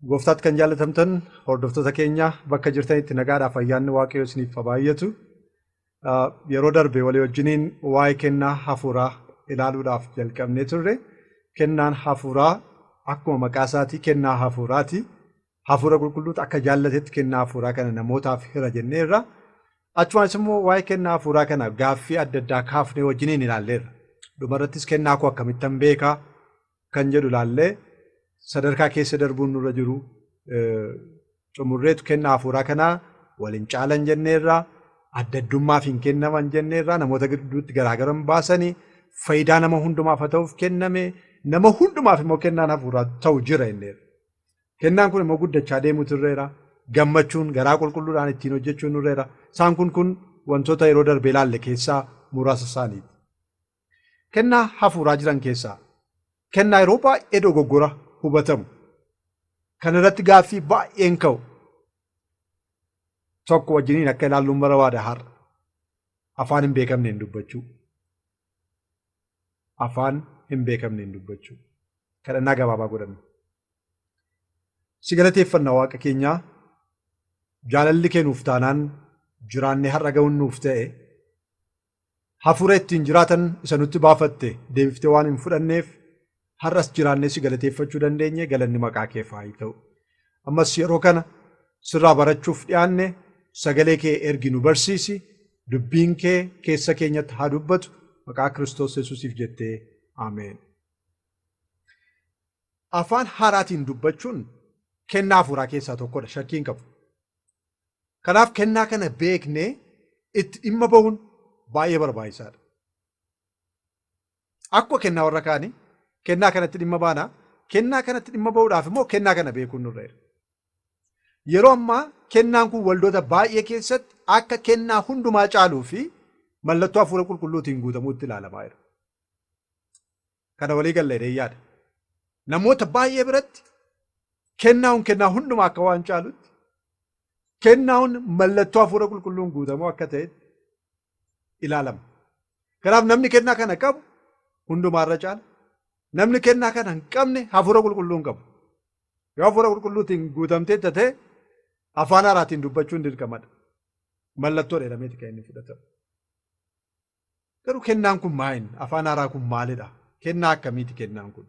Gooftaatti kan jaallatamtan hordoftoota keenya bakka jirtanitti nagaadhaaf ayyaanni Waaqayyoo isiniif haa baay'atu. Yeroo darbe walii wajjiniin waa'ee kennaa hafuuraa ilaaluudhaaf jalqabnee turre. Kennaan hafuuraa akkuma maqaa isaatii kennaa hafuuraati. Hafuura qulqulluutu akka jaallatetti kennaa hafuuraa kana namootaaf hira jenneerra. Achumanis immoo waa'ee kennaa hafuuraa kana gaaffii adda addaa kaafnee wajjiniin ilaalleerra. Dhumarrattis kennaa koo akkamittan beekaa kan jedhu ilaallee sadarkaa keessa darbuun nurra jiru xumurreetu kennaa hafuuraa kanaa waliin caalan jenneerra. Adda addummaaf hin kennaman jenneerra. Namoota gidduutti garaagaran baasanii faayidaa nama hundumaaf haa ta'uuf kenname, nama hundumaaf immoo kennaan hafuuraa ta'u jira jenneerra. Kennaan kun immoo guddachaa deemuutu irreera. Gammachuun garaa qulqulluudhaan ittiin hojjechuun nurreera. Isaan kun wantoota yeroo darbe ilaalle keessaa muraasa isaaniiti. Kennaa hafuuraa jiran keessaa kennaa yeroo baay'ee dogoggora hubatamu kan irratti gaaffii baay'een ka'u tokko wajjiniin akka ilaalluun barbaada har'a. Afaan hin beekamneen dubbachuu. Afaan hin beekamneen dubbachuu. Kadhannaa gabaabaa godhanna. Si galateeffanna Waaqa keenyaa, jaalalli kee nuuf taanaan jiraannee har'a ga'uun nuuf ta'e, hafuura ittiin jiraatan isa nutti baafatte deebiftee waan hin fudhanneef har'as jiraannee si galateeffachuu dandeenye, galanni maqaa keef haa ta'u. Ammas yeroo kana sirraa barachuuf dhiyaanne sagalee kee ergi nu barsiisi, dubbiin kee keessa keenyatti haa dubbatu, maqaa Kiristoos Yesuusiif jettee ameen. Afaan haaraatiin dubbachuun kennaa hafuuraa keessaa tokkodha, shakkii hin qabu. Kanaaf kennaa kana beeknee itti dhimma bahuun baay'ee barbaachisaadha. Akkuma kennaa warra kaanii kennaa kanatti dhimma baanaa, kennaa kanatti dhimma bahuudhaaf immoo kennaa kana beekuun nurra jira. Yeroo ammaa kennaan kun waldoota baay'ee keessatti akka kennaa hundumaa caaluu fi mallattoo hafuura qulqulluutiin guutamuutti ilaalamaa jira. Kana walii gallee yaada. Namoota baay'ee biratti kennaan kennaa hundumaa akka waan caalutti, kennaan mallattoo hafuura qulqulluun guutamuu akka ta'etti ilaalama. Kanaaf namni kennaa kana qabu hundumaarra caala. Namni kennaa kana hin qabne hafuura qulqulluu hin qabu. Yoo hafuura qulqulluutiin guutamtee ta'e afaan haaraatiin dubbachuun dirqamadha. Mallattoo jedhameeti kan inni fudhatamu. Garuu kennaan kun maali? Afaan haaraa kun maalidha? Kennaa akkamiiti kennaan kun?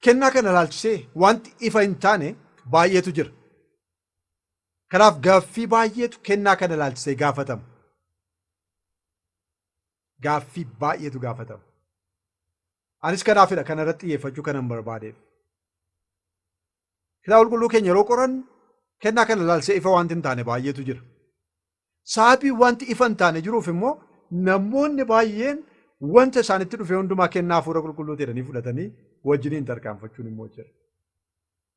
Kennaa kana ilaalchisee wanti ifa hin taane baay'eetu jira. Kanaaf gaaffii baay'eetu kennaa kana ilaalchisee gaafatama. Gaaffii baay'eetu gaafatama. Anis kanaafidha kana irratti xiyyeeffachuu kanan barbaadeef. Kitaaba qulqulluu keenya yeroo qorannu kennaa kana ilaalchisee ifa wanti hin taane baay'eetu jira. Sababii wanti ifa hin taane jiruuf immoo namoonni baay'een wanta isaanitti dhufe hundumaa kennaa hafuura qulqulluu jedhanii fudhatanii wajjiniin tarkaanfachuun immoo jira.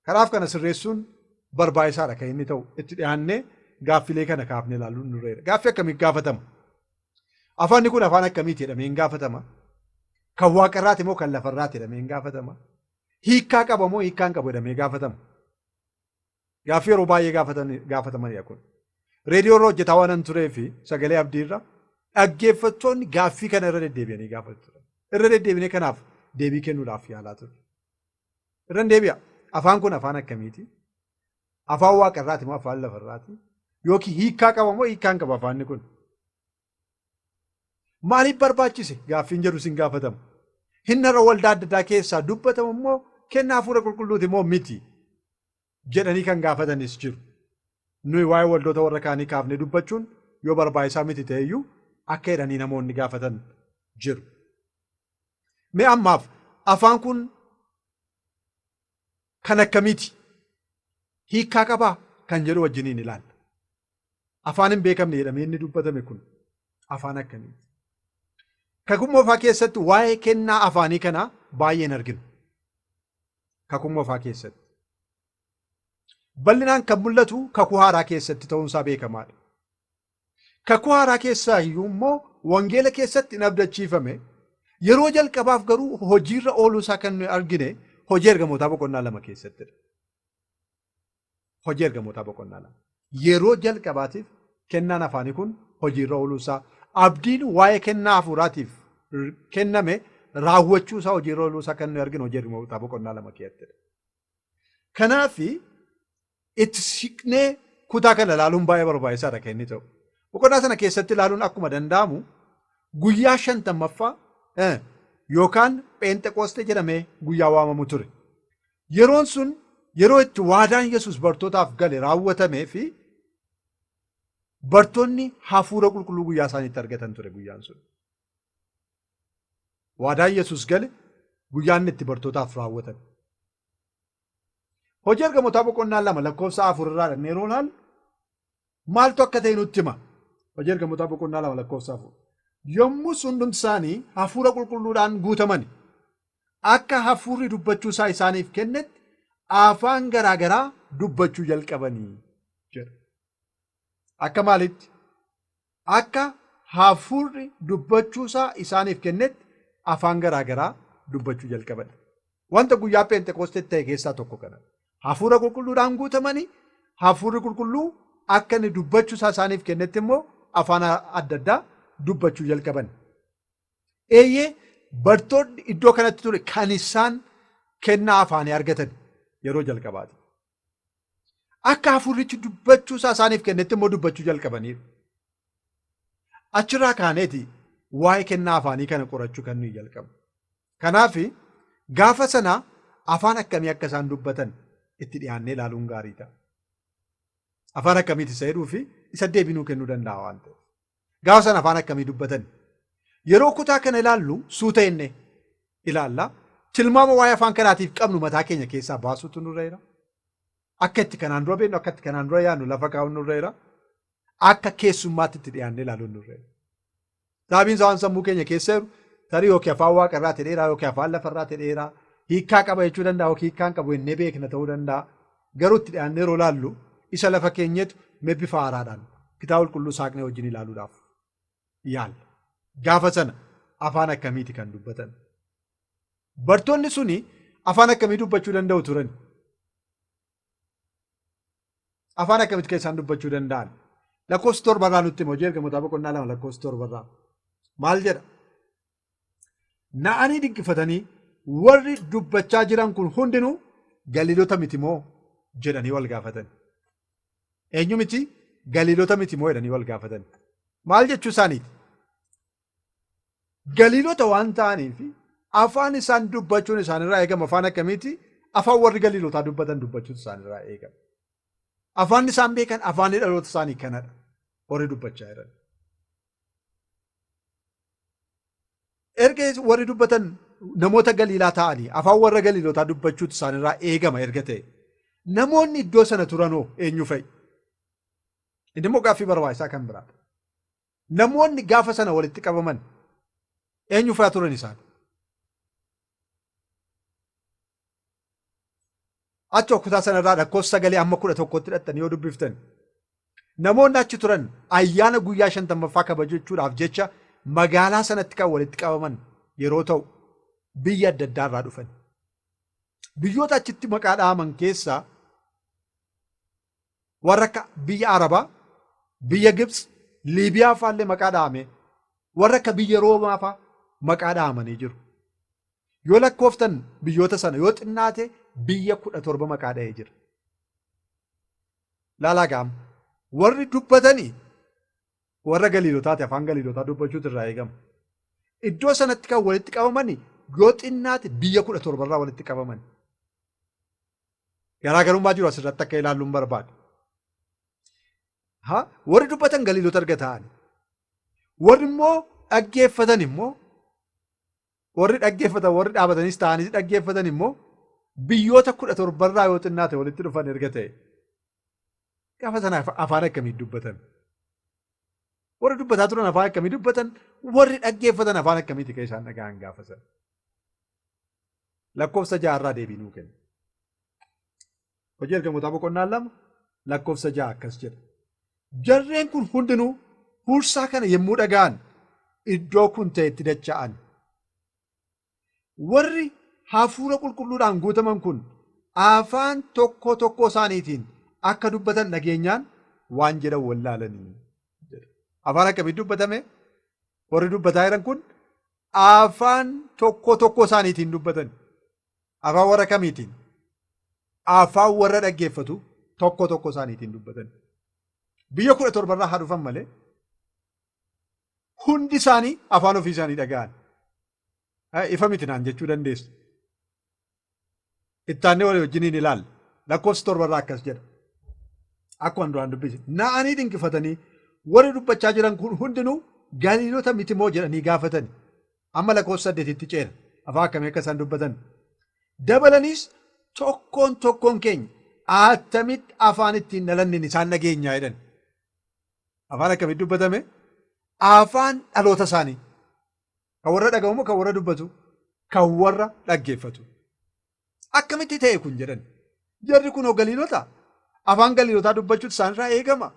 Kanaaf kana sirreessuun barbaachisaadha kan inni ta'u. Itti dhiyaannee gaaffilee kana kaafnee ilaaluun nurra jira. Gaaffii akkamii gaafatama? Afaanni kun afaan akkamiiti jedhamee hin gaafatama? Kan waaqarraati moo kan lafarraati jedhamee hin gaafatama? Hiikkaa qaba moo hiikkaa hin qabu jedhamee gaafatama? Gaaffii yeroo baay'ee gaafatamanidha kun. Reediyoo irra hojjetaa waan hin turee fi sagalee abdiirra dhaggeeffattoonni gaaffii kana irra deddeebi'anii gaafatu turan. Irra deddeebinee kanaaf deebii kennuudhaaf yaalaa ture. Irra hin deebi'a. Afaan kun afaan akkamiiti? Afaan waaqarraati moo afaan lafarraati? Yookiin hiikkaa qaba moo hiikkaa hin qabu afaanni kun? Maaliif barbaachise? Gaaffiin jedhu sin gaafatamu. Hinnarra waldaa adda addaa keessaa dubbatamu immoo kennaa hafuura qulqulluuti moo miti jedhanii kan gaafatanis jiru. Nuyi waa'ee waldoota warra kaanii kaafnee dubbachuun yoo barbaachisaa miti ta'eyyuu akka jedhanii namoonni gaafatan jiru. Mee ammaaf afaan kun kan akkamiiti? Hiikkaa qabaa kan jedhu wajjiniin ilaalla. Afaan hin beekamne jedhamee inni dubbatame kun afaan akkamiiti? Kakuu moofaa keessatti waa'ee kennaa afaanii kanaa baay'een arginu. Kakuu moofaa keessatti. Bal'inaan kan mul'atu kakuu haaraa keessatti ta'uunsaa beekamaadha. Kakuu haaraa keessaa iyyuu immoo wangeela keessatti hin abdachiifame. Yeroo jalqabaaf garuu hojiirra ooluusaa kan nuyi argine hojii ergamootaa boqonnaa 2 keessattidha. Hojii ergamootaa boqonnaa 2. Yeroo jalqabaatiif kennaan afaanii kun hojiirra ooluusaa abdiin waa'ee kennaa hafuuraatiif kenname raawwachuu isaa hojii irra ooluu isaa kan nuyi arginu hojii ergamootaa boqonnaa 2 keessattidha. Kanaaf itti siqnee kutaa kana ilaaluun baay'ee barbaachisaadha kan inni ta'u. Boqonnaa sana keessatti ilaaluun akkuma danda'amu guyyaa 50ffaa yookaan Pheenxeqoostee jedhamee guyyaa waamamu ture. Yeroon sun yeroo itti waadaan Yesuus bartootaaf gale raawwatamee fi bartoonni hafuura qulqulluu guyyaa isaaniitti argatan ture guyyaan sun. Waadaan Yesuus gale guyyaan itti bartootaaf raawwatame. Hojii ergamootaa boqonnaa 2 lakkoofsa 4 irraa dhaqnee yeroo ilaallu maaltu akka ta'e nutti hima. Hojii ergamootaa boqonnaa 2 lakkoofsa 4. Yommuu hundumti isaanii hafuura qulqulluudhaan guutamani akka hafuurri dubbachuu isaa isaaniif kennetti afaan garaagaraa dubbachuu jalqabanii jedha. Akka maalitti? Akka hafuurri dubbachuu isaa isaaniif kennetti afaan garaagaraa dubbachuu jalqaban. Wanta guyyaa Pheenxeqoosteetti ta'e keessaa tokko kana. Hafuura qulqulluudhaan guutamanii hafuurri qulqulluu akka inni dubbachuu isaa isaaniif kennetti immoo afaan adda addaa dubbachuu jalqaban. Eeyyee bartoonni iddoo kanatti ture kan isaan kennaa afaanii argatan yeroo jalqabaati. Akka hafuurrichi dubbachuu isaa isaaniif kennetti immoo dubbachuu jalqabaniiru. Achirraa kaaneeti waa'ee kennaa afaanii kana qorachuu kan nuyi jalqabnu. Kanaaf gaafa sana afaan akkamii akka isaan dubbatan itti dhiyaannee ilaaluun gaarii ta'a. Afaan akkamiiti isa jedhuu fi isa deebii nuu kennuu danda'a waan ta'eef. Gaafa sana afaan akkamii dubbatan? Yeroo kutaa kana ilaallu suuta inni ilaalla. Tilmaama waa'ee afaan kanaatiif qabnu mataa keenya keessaa baasuutu nurra jira. Akka itti kanaan dura beeknu, akka itti kanaan dura yaadnu lafa kaa'uun nurra jira. Akka keessummaatti itti dhiyaannee ilaaluun nurra jira. Sababiin isaa waan sammuu keenya keessa jiru tarii yookiin afaan waaqarraa ta'eera yookiin afaan lafarraa ta'eera hiikkaa qaba jechuu danda'a yookiin hiikkaan qabu inni beekna ta'uu danda'a. Garuu itti dhiyaannee yeroo ilaallu isa lafa keenyetu mee bifa haaraadhaan kitaaba qulqulluu saaqnee wajjin ilaaluudhaaf yaalla. Gaafa sana afaan akkamiiti kan dubbatan? Bartoonni suni afaan akkamii dubbachuu danda'u turan? Afaan akkamitti kan isaan dubbachuu danda'an? Lakkoofsa 7 irraa nutti hima. Hojii ergamootaa boqonnaa 2 lakkoofsa 7 irraa. Maal jedha? Na'anii dinqifatanii warri dubbachaa jiran kun hundinuu Galiilota miti moo jedhanii wal gaafatan. Eenyu miti? Galiilota miti moo jedhanii wal gaafatan. Maal jechuu isaaniiti? Galiilota waan ta'aniif afaan isaan dubbachuun isaanirraa eegama. Afaan akkamiiti? Afaan warri Galiilotaa dubbatan dubbachuun isaanirraa eegama. Afaan isaan beekan afaan dhaloota isaanii kanadha. Warri dubbachaa jiran. Erga warri dubbatan namoota Galiilaa ta'anii afaan warra Galiilotaa dubbachuutu isaanirraa eegama erga ta'e. Namoonni iddoo sana turanoo eenyu fa'i? Inni immoo gaaffii barbaachisaa kan biraadha. Namoonni gaafa sana walitti qabaman eenyu fa'a turan isaan? Achi kutaa sanarraa lakkoofsa 9 amma 11tti hidhattanii yoo dubbiftan namoonni achi turan ayyaana guyyaa 50ffaa kabajachuudhaaf jecha magaalaa sanatti kan walitti qabaman yeroo ta'u biyya adda addaa irraa dhufan. Biyyoota achitti maqaa dhahaman keessaa warra akka biyya Arabaa, biyya Gibxi, Liibiyaa fa'aallee maqaa dhahame, warra akka biyya Roomaa fa'a maqaa dhahamanii jiru. Yoo lakkooftan biyyoota sana yoo xinnaate biyya 17 maqaa dhahee jira. Laalaa gaama. Warri dubbatanii warra Galiilotaati afaan Galiilotaa dubbachuutu irraa eegama. Iddoo sanatti kan walitti qabamani yoo xinnaate biyya 17 irraa walitti qabaman. Garaagarummaa jiru asirratti akka ilaalluun barbaada. Warri dubbatan Galiilota erga ta'ani. Warri immoo dhaggeeffatan immoo warri dhaggeeffatan warri dhaabatanis ta'anis dhaggeeffatan immoo biyyoota 17 irraa yoo xinnaate walitti dhufan erga ta'e. Gaafa sana afaan akkamii dubbatan? Warri dubbataa turan afaan akkamii dubbatan? Warri dhaggeeffatan afaan akkamiiti kan isaan dhaga'an gaafa sana? Lakkoofsa 6 irraa deebii nuu kenna. Hojii ergamootaa boqonnaa 2 lakkoofsa 6 akkas jedha. Jarreen kun hundinuu huursaa kana yommuu dhaga'an iddoo kun ta'etti dacha'an. Warri hafuura qulqulluudhaan guutaman kun afaan tokko tokko isaaniitiin akka dubbatan dhageenyaan waan jedhan wallaalanii. Afaan akkamii dubbatame? Warri dubbataa jiran kun Afaan tokko tokko isaaniitiin dubbatan. Afaan warra kamiitiin? Afaan warra dhaggeeffatu tokko tokko isaaniitiin dubbatan. Biyya 17 irraa haa dhufan malee hundi isaanii afaan ofii isaanii dhaga'an. Ifa miti naan jechuu dandeessu. Ittaannee walii wajjiniin ilaalla. Lakkoofsa 7 irraa akkas jedha. Akkuma duraan dubbise. Na'anii dinqifatanii warri dubbachaa jiran kun hundinuu Galiilota miti moo jedhanii gaafatani. Amma lakkoofsa 8tti ceena. Afaan akkamii akka isaan dubbatan. Dabalaniis tokkoon tokkoon keenya attamitti afaan ittiin dhalanneen isaan dhageenyaa jedhan. Afaan akkamitti dubbatame? Afaan dhaloota isaanii. Kan warra dhaga'u moo kan warra dubbatu? Kan warra dhaggeeffatu. Akkamitti ta'e kun jedhan. Jarri kunoo Galiilota. Afaan Galiilotaa dubbachuutu isaanirraa eegama.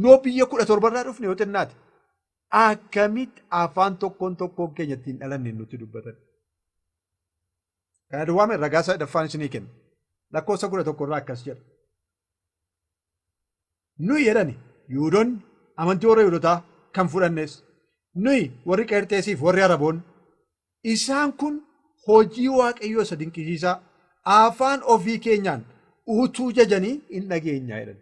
Noo biyya 17 irraa dhufne yoo xinnaate. Akkamitti afaan tokkoon tokkoon keenya ittiin dhalanne nutti dubbatan. Kana duwwaame ragaa sadaffaan isinii kenna. Lakkoofsa 11 irraa akkas jedha. Nuyi jedhani Yihudoonni amantii warra Yihudotaa kan fudhannes nuyi warri Qeerxeesiif warri Araboonni isaan kun hojii Waaqayyoo isa dinqisiisaa afaan ofii keenyaan utuu jajanii hin dhageenyaa jedhan.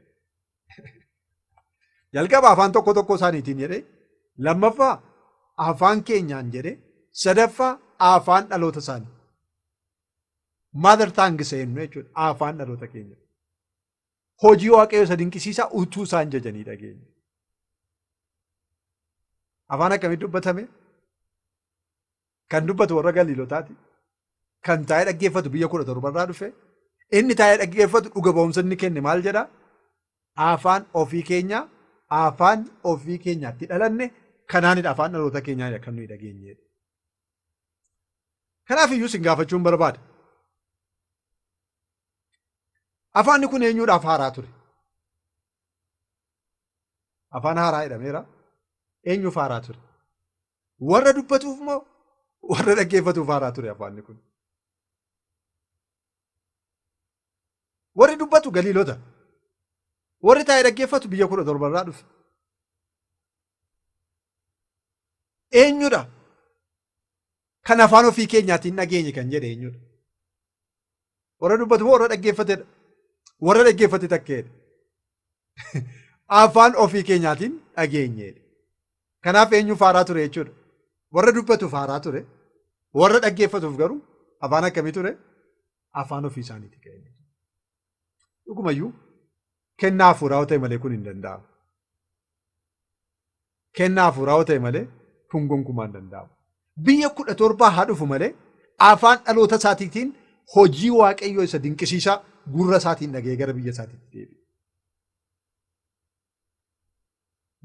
Jalqaba afaan tokko tokko isaaniitiin jedhee, lammaffaa afaan keenyaan jedhee, sadaffaa afaan dhaloota isaanii. Mother tongue seennu jechuudha afaan dhaloota keenya. Hojii Waaqayyoo isa dinqisiisaa utuu isaan jajanii dhageenya. Afaan akkamitti dubbatame? Kan dubbatu warra Galiilotaati. Kan taa'ee dhaggeeffatu biyya 17 irraa dhufe. Inni taa'ee dhaggeeffatu dhuga ba'umsa inni kenne maal jedhaa? Afaan ofii keenyaa, afaan ofii keenyaatti dhalanne kanaanidha afaan dhaloota keenyaa kan nuyi dhageenyedha. Kanaaf iyyuu isin gaafachuun barbaada. Afaanni kun eenyuudhaaf haaraa ture? Afaan haaraa jedhameera. Eenyuuf haaraa ture? Warra dubbatuuf moo warra dhaggeeffatuuf haaraa ture afaanni kun? Warri dubbatu Galiilota. Warri taa'ee dhaggeeffatu biyya 17 irraa dhufe. Eenyudha? Kan afaan ofii keenyaatiin dhageenye kan jedhe eenyudha? Warra dubbatu moo warra dhaggeeffatedha? Warra dhaggeeffate takkeedha. Afaan ofii keenyaatiin dhageenyeedha. Kanaaf eenyuuf haaraa ture jechuudha? Warra dubbatuuf haaraa ture. Warra dhaggeeffatuuf garuu afaan akkamii ture? Afaan ofii isaaniitii ka'e. Dhugumayyuu kennaa hafuuraa yoo ta'e malee kun hin danda'amu. Kennaa hafuuraa yoo ta'e malee kun gonkumaa hin danda'amu. Biyya 17 haa dhufu malee afaan dhaloota isaatiitiin hojii Waaqayyoo isa dinqisiisaa gurra isaatiin dhaga'ee gara biyya isaatiitti deebi'e.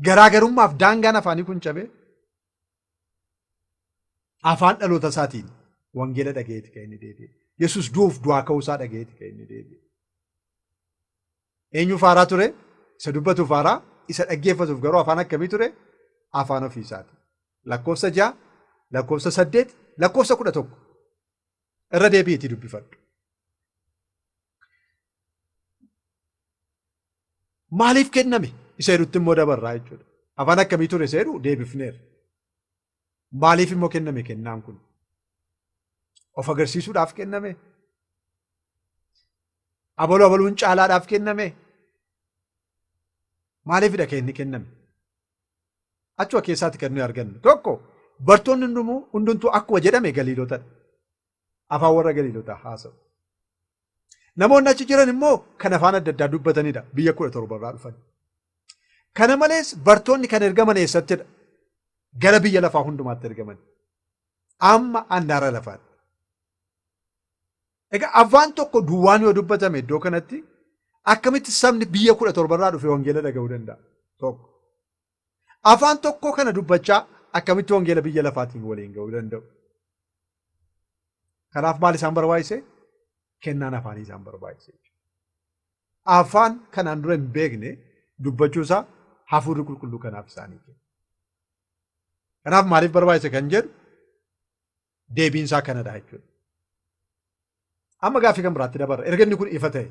Garaagarummaaf daangaan afaanii kun cabee afaan dhaloota isaatiin wangeela dhaga'eeti kan inni deebi'e. Yesuus du'uuf du'aa ka'uu isaa dhaga'eeti kan inni deebi'e. Eenyuuf haaraa ture? Isa dubbatuuf haaraa, isa dhaggeeffatuuf garuu afaan akkamii ture? Afaan ofii isaati. Lakkoofsa 6, lakkoofsa 8, lakkoofsa 11 irra deebi'iitii dubbifadhu. Maaliif kenname? Isa jedhutti immoo dabarraa jechuudha. Afaan akkamii ture isa jedhu deebifneerra. Maaliif immoo kenname kennaan kun? Of agarsiisuudhaaf kenname? Abaluu abaluun caalaadhaaf kenname? Maaliifidha kan inni kenname? Achuma keessaatti kan nuyi argannu. Tokko bartoonni hundumtuu akkuma jedhame Galiilotadha. Afaan warra Galiilotaa haasa'u. Namoonni achi jiran immoo kan afaan adda addaa dubbatanidha. Biyya 17 irraa dhufan. Kana malees bartoonni kan ergaman eessattidha? Gara biyya lafaa hundumaatti ergaman. Amma handaara lafaatti. Egaa afaan tokko duwwaan yoo dubbatame iddoo kanatti akkamitti sabni biyya 17 irraa dhufe wangeela dhaga'uu danda'a? Tokko. Afaan tokko kana dubbachaa akkamitti wangeela biyya lafaatiin waliin ga'uu danda'u? Kanaaf maal isaan barbaachise? Kennaan afaanii isaan barbaachise. Afaan kanaan dura hin beekne dubbachuusaa hafuurri qulqulluu kanaaf isaanii kenne. Kanaaf maaliif barbaachise kan jedhu deebiin isaa kanadha jechuudha. Amma gaaffii kan biraatti dabarra. Erga inni kun ifa ta'e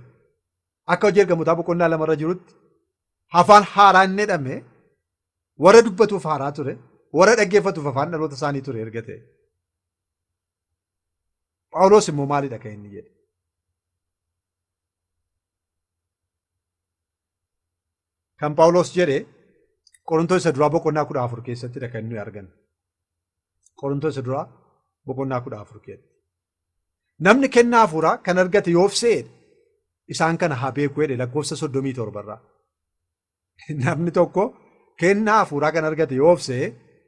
akka hojii ergamootaa boqonnaa lamarra jirutti afaan haaraa inni jedhame warra dubbatuuf haaraa ture, warra dhaggeeffatuuf afaan dhaloota isaanii ture erga ta'e. Phaawulos immoo maalidha kan inni jedhe? Kan Phaawulos jedhe Qorontoos isa duraa boqonnaa 14 keessattidha kan nuyi argannu. Qorontoos isa duraa boqonnaa 14 keessatti. Namni kennaa hafuuraa kan argate yoo of se'e isaan kana haa beeku jedhe lakkoofsa 37 irraa. Namni tokko kennaa hafuuraa kan argate yoo of se'e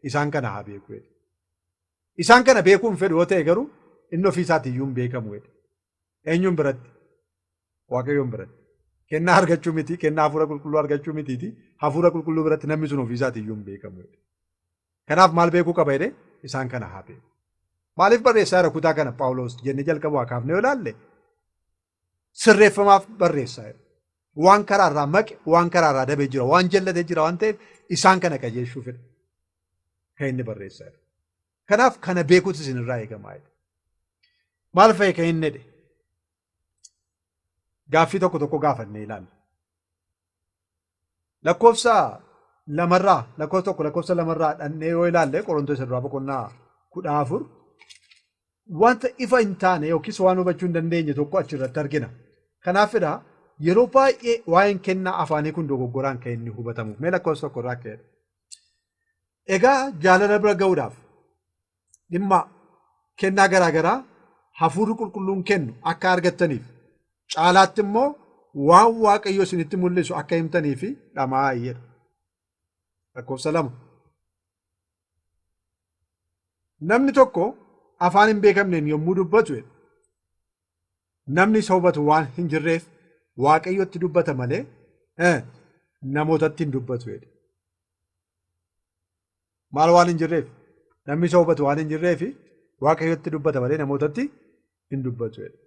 isaan kana haa beeku jedhe. Isaan kana beekuu hin fedhu yoo ta'e garuu inni ofii isaatii iyyuu hin beekamu jedhe. Eenyuun biratti? Waaqayyoon biratti. Kennaa argachuu miti, kennaa hafuura qulqulluu argachuu mitiiti. Hafuura qulqulluu biratti namni sun ofii isaatii iyyuu hin beekamu jedhe. Kanaaf maal beekuu qaba jedhe? Isaan kana haa beeku. Maaliif barreessaa jira kutaa kana Phaawulos jennee jalqabu haa kaafnee yoo ilaalle sirreeffamaaf barreessaa jira. Waan karaarraa maqe, waan karaarraa dabee jira, waan jallatee jira waan ta'eef isaan kana qajeelchuufidha kan inni barreessaa jiru. Kanaaf kana beekuutu isinirraa eegamaa jedhe. Maal fa'i kan inni jedhe? Gaaffii tokko tokko gaafannee ilaalla. Lakkoofsa lamarraa, lakkoofsa tokko lakkoofsa lamarraa dhannee yoo ilaalle Qorontoos isa duraa boqonnaa 14 wanta ifa hin taane yookiis waan hubachuu hin dandeenye tokko achirratti argina. Kanaafidha yeroo baay'ee waa'een kennaa afaanii kun dogoggoraan kan inni hubatamu. Mee lakkoofsa tokko irraa akka jedhu. Egaa jaalala bira ga'uudhaaf dhimma kennaa garaagaraa hafuurri qulqulluun kennu akka argattaniif caalaatti immoo waan Waaqayyo isinitti mul'isu akka himtanii fi dhama'aa jedha. Lakkoofsa 2. Namni tokko afaan hin beekamneen yommuu dubbatu namni isa hubatu waan hin jirreef Waaqayyotti dubbata malee namootatti hin dubbatu jedhe. Maal waan hin jirreef? Namni isa hubatu waan hin jirreef Waaqayyotti dubbata malee namootatti hin dubbatu jedhe.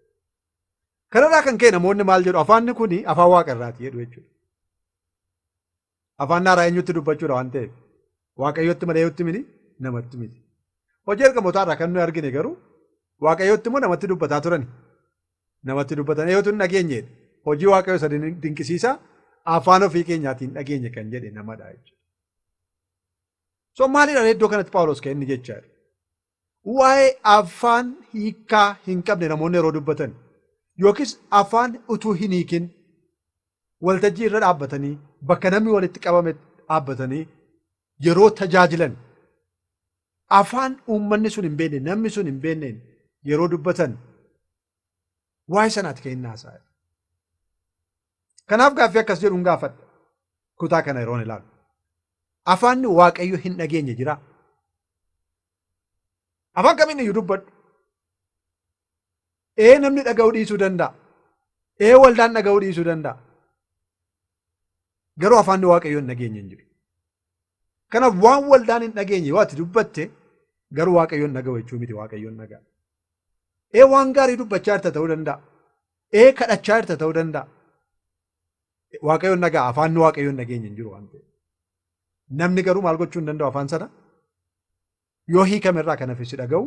Kanarraa kan ka'e namoonni maal jedhu? Afaanni kun afaan waaqarraati jedhu jechuudha. Afaan haaraa eenyutti dubbachuudha waan ta'eef Waaqayyotti malee eenyutti miti? Namatti miti. Hojii ergamootaa irraa kan nuyi argine garuu Waaqayyotti immoo namatti dubbataa turani. Namatti dubbatan eenyutu hin dhageenye? Hojii Waaqayyoo isa dinqisiisaa afaan ofii keenyaatiin dhageenye kan jedhe namadha jechuudha. So maalidha iddoo kanatti Phaawulos kan inni jechaa jiru? Waa'ee afaan hiikaa hin qabne namoonni yeroo dubbatan yookiis afaan utuu hin hiikin waltajjii irra dhaabbatanii bakka namni walitti qabame dhaabbatanii yeroo tajaajilan afaan uummanni sun hin beekne namni sun hin beekneen yeroo dubbatan waa'ee sanaati kan inni haasa'e. Kanaaf gaaffii akkas jedhuun gaafadha. Kutaa kana yeroon ilaalu. Afaanni Waaqayyo hin dhageenye jira. Afaan kamiin iyyuu dubbadhu. Ee namni dhaga'uu dhiisuu danda'a. Ee waldaan dhaga'uu dhiisuu danda'a. Garuu afaanni Waaqayyo hin dhageenye hin jiru. Kanaaf waan waldaan hin dhageenye yoo ati dubbatte garuu Waaqayyo hin dhaga'u jechuu miti, Waaqayyo hin dhaga'a. Ee waan gaarii dubbachaa jirta ta'uu danda'a. Ee kadhachaa jirta ta'uu danda'a. Waaqayyo hin dhaga'a, afaanni Waaqayyo hin dhageenye hin jiru waan ta'eef. Namni garuu maal gochuu hin danda'u afaan sana? Yoo hiikame irraa kan hafe si dhaga'u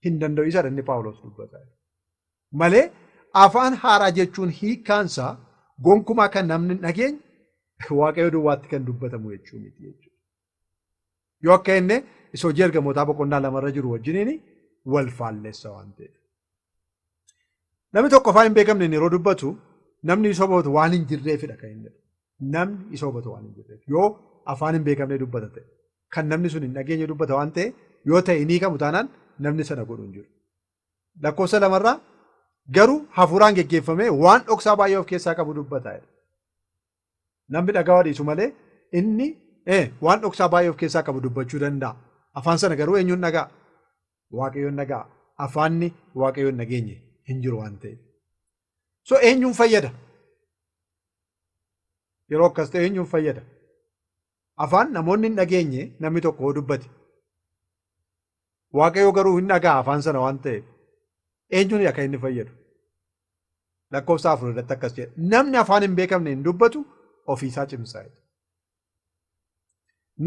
hin danda'u. Isa inni Phaawulos dubbata. Malee afaan haaraa jechuun hiikkaansaa gonkumaa kan namni hin dhageenye Waaqayyo duwwaatti kan dubbatamu jechuu miti jechuudha. Yoo akka inni isa hojii ergamootaa boqonnaa lamarra jiru wajjiniin wal faallessa waan ta'eef. Namni tokko afaan hin beekamneen yeroo dubbatu namni isa hubatu waan hin jirreefidha kan inni jedhu. Namni isa hubatu waan hin jirreef. Yoo afaan hin beekamne dubbata ta'e kan namni sun hin dhageenye dubbata waan ta'e yoo ta'e hin hiikamu taanaan namni sana godhu hin jiru. Lakkoofsa lamarraa garuu hafuuraan geggeeffamee waan dhoksaa baay'ee of keessaa qabu dubbata. Namni dhaga'uu dhiisu malee inni waan dhoksaa baay'ee of keessaa qabu dubbachuu danda'a. Afaan sana garuu eenyuun dhaga'a? Waaqayyoon dhaga'a. Afaanni Waaqayyoon dhageenye hin jiru waan ta'eef. So eenyuun fayyada? Yeroo akkas ta'e eenyuun fayyada? Afaan namoonni hin dhageenye namni tokko yoo dubbate. Waaqayyo garuu hin dhaga'a afaan sana waan ta'eef. Eenyuun akka inni fayyadu? Lakkoofsa 4 irratti akkas jedha. Namni afaan hin beekamne hin dubbatu ofiisaa cimsaa.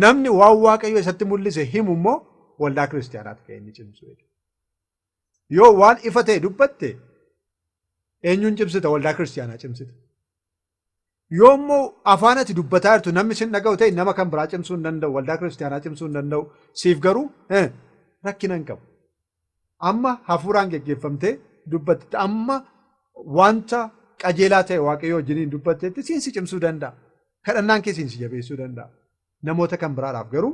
Namni waan Waaqayyo isatti mul'ise himu immoo waldaa kiristaanaatti kan inni cimsu. Yoo waan ifa ta'e dubbatte eenyuun cimsita? Waldaa kiristaanaa cimsita. Yoo immoo afaan ati dubbataa jirtu namni sin dhaga'u ta'e nama kan biraa cimsuu hin danda'u, waldaa kiristaanaa cimsuu hin danda'u. Siif garuu rakkina hin qabu. Amma hafuuraan geggeeffamtee dubbattetti, amma wanta qajeelaa ta'e Waaqayyo wajjiniin dubbattetti siin si cimsuu danda'a. Kadhannaan kee siin si jabeessuu danda'a. Namoota kan biraadhaaf garuu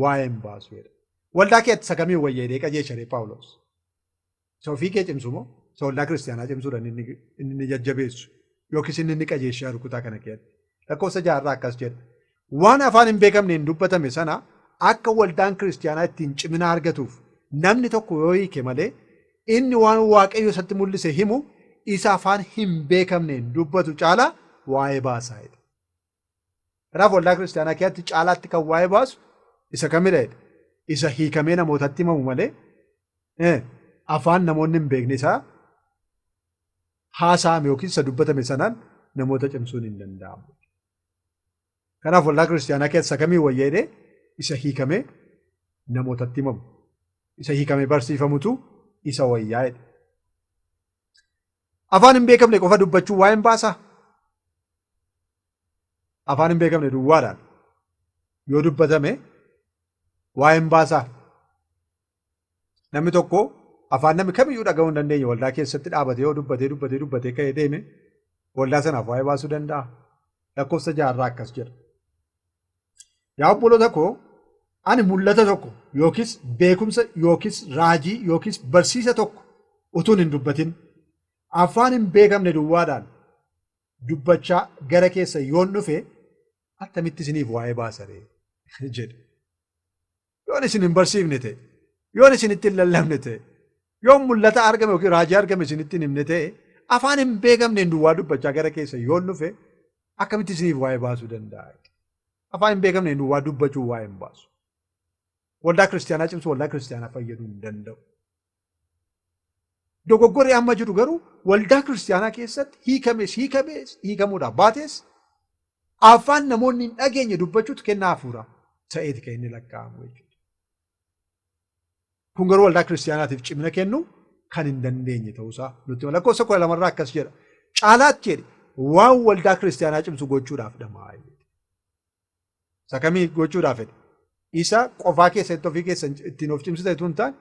waa'ee hin baasu jedha. Waldaa keetti isa kamiin wayya jedhee qajeelcha Phaawulos? Isa ofii kee cimsu moo isa waldaa kiristaanaa cimsuudhaan inni jajjabeessu yookiis inni qajeelchaa jiru kutaa kana keessatti? Lakkoofsa 6 akkas jedha. Waan afaan hin beekamneen dubbatame sana akka waldaan kiristaanaa ittiin cimina argatuuf namni tokko yoo hiike malee inni waan Waaqayyo isatti mul'ise himu isa afaan hin beekamneen dubbatu caalaa waa'ee baasaa jedha. Kanaaf waldaa kiristaanaa keessatti caalaatti kan waa'ee baasu isa kamidha jedha? Isa hiikamee namootatti himamu malee afaan namoonni hin beekne isaa haasa'ame yookiin isa dubbatame sanaan namoota cimsuun hin danda'amu. Kanaaf waldaa kiristaanaa keessa kamii wayya jedhee isa hiikamee namootatti himamu, isa hiikamee barsiifamutu isa wayyaa jedhe. Afaan hin beekamne qofa dubbachuu waa'ee hin baasaa? Afaan hin beekamne duwwaadhaan yoo dubbatame waa'ee hin baasaa? Namni tokko afaan namni kamiyyuu dhaga'uu hin dandeenye waldaa keessatti dhaabatee yoo dubbatee dubbatee dubbatee ka'ee deeme waldaa sanaaf waa'ee baasuu danda'a. Lakkoofsa 6 akkas jedha. Yaa obboloota koo, ani mul'ata tokko yookiis beekumsa yookiis raajii yookiis barsiisa tokko utuun hin dubbatin afaan hin beekamne duwwaadhaan dubbachaa gara keessa yoon dhufe attamitti isiniif waa'ee baasaree jedhe. Yoon isin hin barsiifne ta'e, yoon isinitti hin lallabne ta'e, yoon mul'ata argame yookiin raajii argame isinitti hin himne ta'e, afaan hin beekamneen duwwaa dubbachaa gara keessa yoon dhufe akkamitti isiniif waa'ee baasuu danda'a? Afaan hin beekamneen duwwaa dubbachuu waa'ee hin baasu. Waldaa kiristaanaa cimsu, waldaa kiristaanaa fayyaduu hin danda'u. Dogoggorri amma jiru garuu waldaa kiristaanaa keessatti hiikames hiikames hiikamuudhaaf baates afaan namoonni hin dhageenye dubbachuutu kennaa hafuuraa ta'eeti kan inni lakkaa'amu jechuudha. Kun garuu waldaa kiristaanaatiif cimina kennu kan hin dandeenye ta'uusaa nutti hima. Lakkoofsa 12 akkas jedha. Caalaatti jedhe waan waldaa kiristaanaa cimsu gochuudhaaf dhama'aa jedhe. Isa kamii gochuudhaaf jedhe? Isa qofaa keessatti ofii keessa ittiin of cimsite utuu hin taane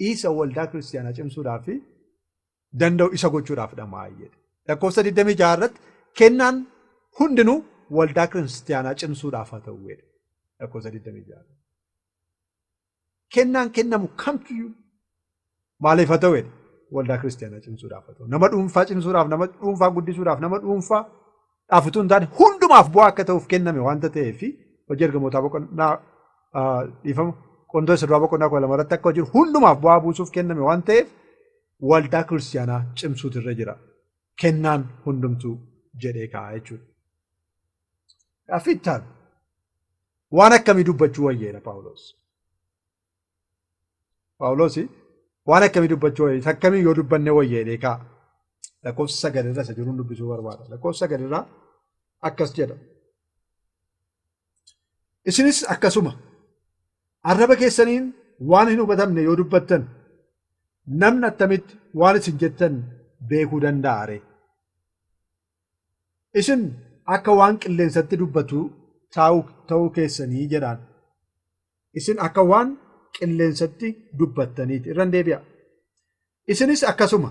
isa waldaa kiristaanaa cimsuudhaaf danda'u isa gochuudhaaf dhama'aa jedhe. Lakkoofsa 26 irratti kennaan hundinuu waldaa kiristaanaa cimsuudhaaf haa ta'u jedhe. Lakkoofsa 26. Kennaan kennamu kamtuyyuu maaliif haa ta'u jedhe? Waldaa kiristaanaa cimsuudhaaf haa ta'u. Nama dhuunfaa cimsuudhaaf, nama dhuunfaa guddisuudhaaf, nama dhuunfaa dhaaf utuu hin taane hundumaaf bu'aa akka ta'uuf kenname waanta ta'eef hojii ergamootaa boqonnaa dhiifama Qorontoos isa duraa boqonnaa 12 irratti akka jiru hundumaaf bu'aa buusuuf kenname waan ta'eef waldaa kiristaanaa cimsuutu irra jira. Kennaan hundumtuu jedhee kaa'a jechuudha. Gaaffii itti aanu. Waan akkamii dubbachuu wayyeera Phaawulos? Phaawulos waan akkamii dubbachuu wayyeera? Akkamii yoo dubbanne wayyeedhee kaa'a. Lakkoofsa 9 irra isa jiruun dubbisuu barbaada. Lakkoofsa 9 irraa akkas jedha. Isinis akkasuma arraba keessaniin waan hin hubatamne yoo dubbattan namni attamitti waan isin jettan beekuu danda'a ree? Isin akka waan qilleensatti dubbatu ta'uu keessanii jedhaan. Isin akka waan qilleensatti dubbattaniiti. Irran deebi'a. Isinis akkasuma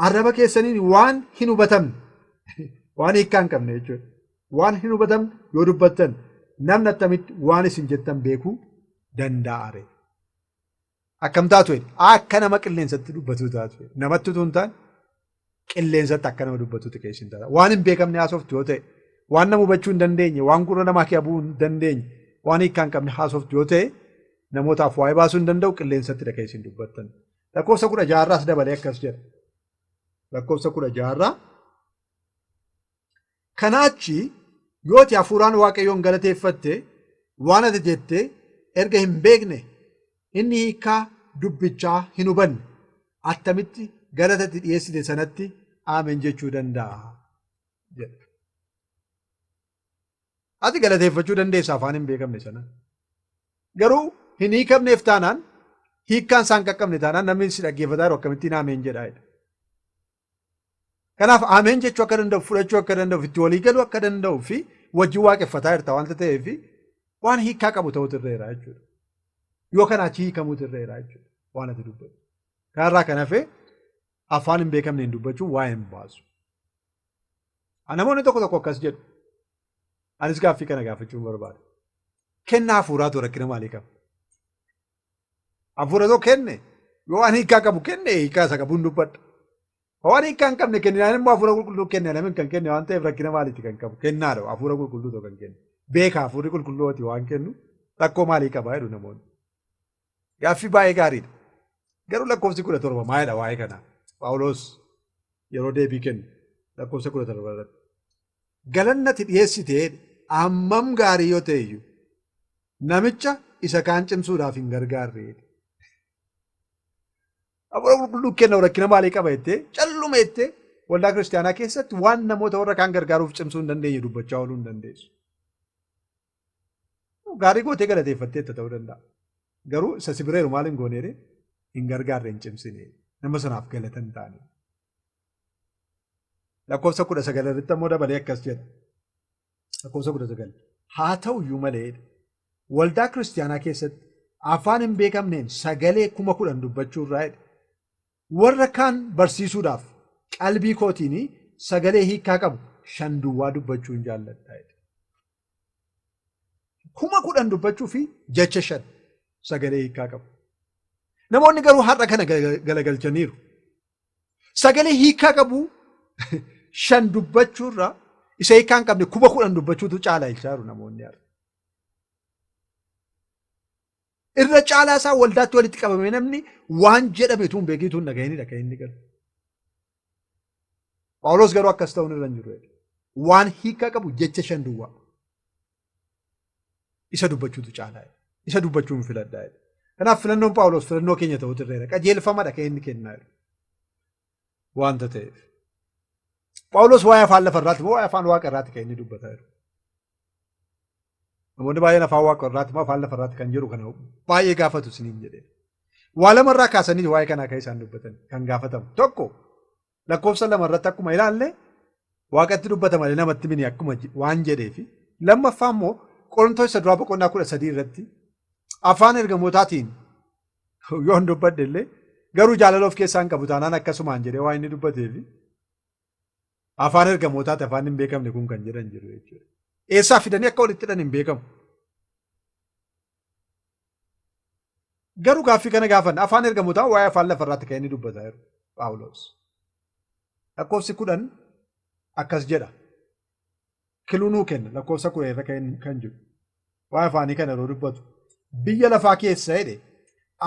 arraba keessaniin waan hin hubatamne, waan hiikkaa hin qabne jechuudha. Waan hin hubatamne yoo dubbattan namni attamitti waan isin jettan beekuu danda'a ree? Akkam taatu jedhe? Akka nama qilleensatti dubbatu taatu jedhe. Namatti utuu hin taane qilleensatti akka nama dubbatutti kan isin taata. Waan hin beekamne haasoftu yoo ta'e, waan nama hubachuu hin dandeenye, waan gurra namaa kee bu'uu hin dandeenye, waan hiikkaa hin qabne haasoftu yoo ta'e, namootaaf waa'ee baasuu hin danda'u qilleensatti kan isin dubbattan. Lakkoofsa 16 irraas dabalee akkas jedha. Lakkoofsa 16 irraa kanaachi yoo ati hafuuraan Waaqayyoon galateeffatte waan ati jette erga hin beekne inni hiikkaa dubbichaa hin hubanne attamitti galata itti dhiyeessite sanatti aamen jechuu danda'a jedha. Ati galateeffachuu dandeessa afaan hin beekamne sana. Garuu hin hiikamneef taanaan hiikkaan isaan qaqqabne taanaan namni si dhaggeeffataa jiru akkamittiin ameen jedhaa jedha. Kanaaf ameen jechuu akka danda'u, fudhachuu akka danda'u, itti walii galuu akka danda'u fi wajjin waaqeffataa jirta waanta ta'eef waan hiikkaa qabu ta'utu irra jira jechuudha. Yoo kanaa achi hiikamuutu irra jira jechuudha waan ati dubbattu. Kanarraa kan hafe afaan hin beekamneen dubbachuun waa'ee hin baasu. Namoonni tokko tokko akkas jedhu. Anis gaaffii kana gaafachuun barbaada. Kennaa hafuuraatu rakkina maalii qaba? Hafuura tokko kenne yoo waan hiikaa qabu kenne hiikaa isa qabuun dubbadha. Waan hiikaa hin qabne kenninaan immoo hafuura qulqulluu kenne namni kan kenne waan ta'eef rakkina maaliiti kan qabu? Kennaadha hafuura qulqulluu tokko kan kenne. Beeka hafuurri qulqulluuti waan kennu rakkoo maalii qaba jedhu namoonni. Gaaffii baay'ee gaariidha. Garuu lakkoofsi 17 maalidha waa'ee kanaa? Phaawulos yeroo deebii kennu lakkoofsa 17 irratti. Galanni ati dhiyeessite hammam gaarii yoo ta'e iyyuu namicha isa kaan cimsuudhaaf hin gargaarre. Hafuura qulqulluu kenna rakkina maalii qaba jettee calluma jettee waldaa kiristaanaa keessatti waan namoota warra kaan gargaaruuf cimsuu hin dandeenye dubbachaa ooluu hin dandeessu. Gaarii gootee galateeffatteetta ta'uu danda'a. Garuu isa si bireeru maal hin gooneere hin gargaarre hin cimsine nama sanaaf galata hin taane. Lakkoofsa 19 irratti immoo dabalee akkas jedha. Lakkoofsa 19 haa ta'uyyuu malee waldaa kiristaanaa keessatti afaan hin beekamneen sagalee 10,000 dubbachuu irraa jedha. Warra kaan barsiisuudhaaf qalbii kootiin sagalee hiikaa qabu 5 duwwaa dubbachuu hin jaalladha. 10,000 dubbachuu fi jecha 5 sagalee hiikaa qabu. Namoonni garuu har'a kana galagalchaniiru. Sagalee hiikaa qabu 5 dubbachuu irraa isa hiikaa hin qabne 10,000 dubbachuutu caala jechaa jiru namoonni har'a. Irra caalaa isaa waldaatti walitti qabame namni waan jedhame tun beekiituun dhaga'inidha kan inni galu. Phaawulos garuu akkas ta'uun irra hin jiru. Waan hiikaa qabu jecha 5 duwwaa. Isa dubbachuutu caalaa. Isa dubbachuun filadhaa. Kanaaf filannoon Phaawulos filannoo keenya ta'uutu irra qajeelfamadha kan inni kennaa jiru. Waanta ta'eef. Phaawulos waa'ee afaan lafarraatti moo waa'ee afaan waaqarraatti kan inni dubbataa jiru? Namoonni baay'een afaan waaqarraatti moo afaan lafarraatti kan jiru kana baay'ee gaafatu isiniin jedhee. Waa lamarraa kaasanii waa'ee kanaa kan isaan dubbatan kan gaafatamu. Tokko lakkoofsa 2 irratti akkuma ilaalle waaqatti dubbata malee namatti mini akkuma waan jedheefi. Lammaffaa immoo Qorontoos isa duraa boqonnaa 13 irratti afaan ergamootaatiin yoon dubbadhe illee garuu jaalala of keessaa hin qabu taanaan akkasumaan jedhee waan inni dubbateefi afaan ergamootaati afaan hin beekamne kun kan jedhan jiru jechuudha. Eessaa fidanii akka walitti hidhan hin beekamu. Garuu gaaffii kana gaafanna afaan ergamootaa waa'ee afaan lafarraatti kan inni dubbataa jiru Phaawulos. Lakkoofsi 10 akkas jedha. Kiluu kenna lakkoofsa 10 irra kan jiru. Waa'ee afaanii kana yeroo dubbatu biyya lafaa keessa jedhe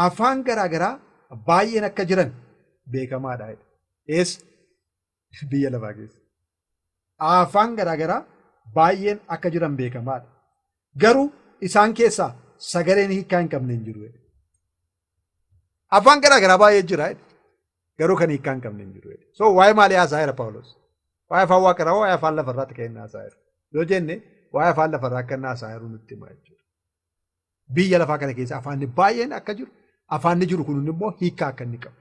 afaan garaagaraa baay'een akka jiran beekamaadha jedhe. Eessa? Biyya lafaa keessa. Afaan garaagaraa baay'een akka jiran beekamaadha. Garuu isaan keessaa sagaleen hiikaa hin qabne hin jiru jedhe. Afaan garaagaraa baay'ee jira jedhe. Garuu kan hiikaa hin qabne hin jiru jedhe. So waa'ee maalii haasaa jira Phaawulos? Waa'ee afaan waaqarraa waa'ee afaan lafarraatti kan inni haasaa jiru. Yoo jenne waa'ee afaan lafarraa akka inni haasaa jiru nutti hima jechuudha. Biyya lafaa kana keessa afaanni baay'een akka jiru, afaanni jiru kun immoo hiikaa akka inni qabu.